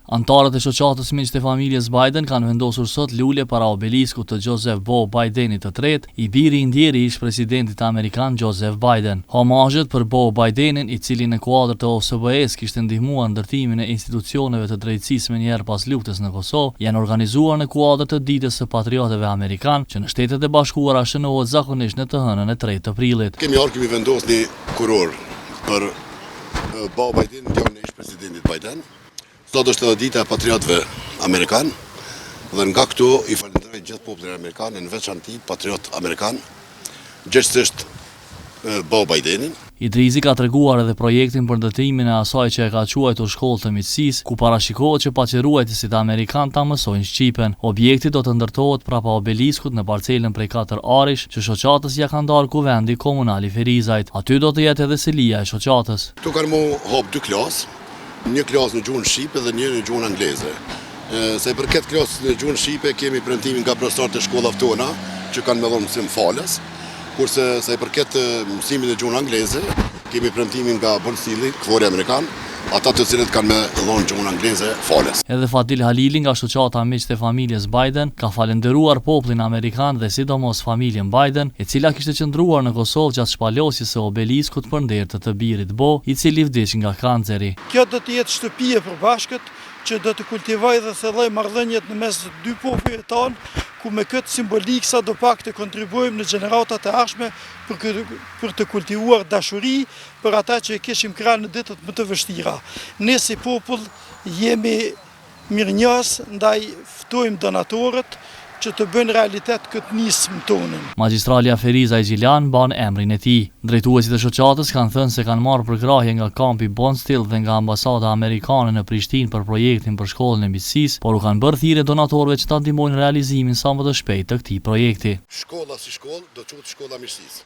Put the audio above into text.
Anëtarët e shoqatës Miqtë e Familjes Biden kanë vendosur sot lule para obeliskut të Joseph Beau Bidenit të tretë, i biri i ndjeri i ish-presidentit amerikan Joseph Biden. Homazhet për Beau Bidenin, i cili në kuadër të OSBE-s kishte ndihmuar ndërtimin e institucioneve të drejtësisë menjëherë pas luftës në Kosovë, janë organizuar në kuadër të Ditës së Patriotëve Amerikanë, që në Shtetet e Bashkuara shënohet zakonisht në të hënën e tretë të prillit. Kemi ardhur kemi vendosur një kurorë për Beau Biden, djalin e ish-presidentit Biden. Sot është edhe dita e patriotëve amerikanë dhe nga këtu i falënderoj gjithë popullin amerikan e në veçanti patriot amerikan, gjegjësisht Beau Bidenin. Idrizi ka treguar edhe projektin për ndërtimin e asaj që e ka quajtur shkollë të miqësisë, ku parashikohet që paqeruajtësit amerikanë ta mësojnë shqipen. Objekti do të ndërtohet prapa obeliskut në parcelën prej 4 arish që shoqatës ia ka ndarë Kuvendi Komunal i Ferizajt. Aty do të jetë edhe selia e shoqatës. Këtu kanë mu hap dy klasë, një klasë në gjuhën shqipe dhe një në gjuhën angleze. Sa i përket klasës në gjuhën shqipe, kemi premtimin nga profesorët e shkollave tona që kanë me dhonë mësim falas, kurse sa i përket mësimit në gjuhën angleze, kemi premtimin nga Bondsteel-i, KFOR-i amerikan, ata të cilët kanë me dhonë gjuhën angleze falas. Edhe Fadil Halili nga shoqata Miqtë e Familjes Biden ka falënderuar popullin amerikan dhe sidomos familjen Biden, e cila kishte qëndruar në Kosovë gjatë shpalosjes së obeliskut për nder të të birit Beau, i cili vdiq nga kanceri. Kjo do të jetë shtëpi e përbashkët që do të kultivojë dhe thellojë marrëdhëniet në mes dy popujve tanë, ku me këtë simbolikë sado pak të kontribuojmë në gjeneratat e ardhshme për, për të kultivuar dashuri për ata që e kishim krah në ditët më të vështira. Ne si popull jemi mirënjohës ndaj ftojmë donatorët që të bëjnë realitet këtë nismë tonën. Magjistralja Ferizaj Gjilan mban emrin e tij. Drejtuesit e shoqatës kanë thënë se kanë marrë përkrahje nga kampi Bondsteel dhe nga ambasada amerikane në Prishtinë për projektin për shkollën e miqësisë, por u kanë bërë thirrje donatorëve që ta ndihmojnë realizimin sa më të shpejtë të këtij projekti. Shkolla si shkollë do quhet shkolla miqësisë.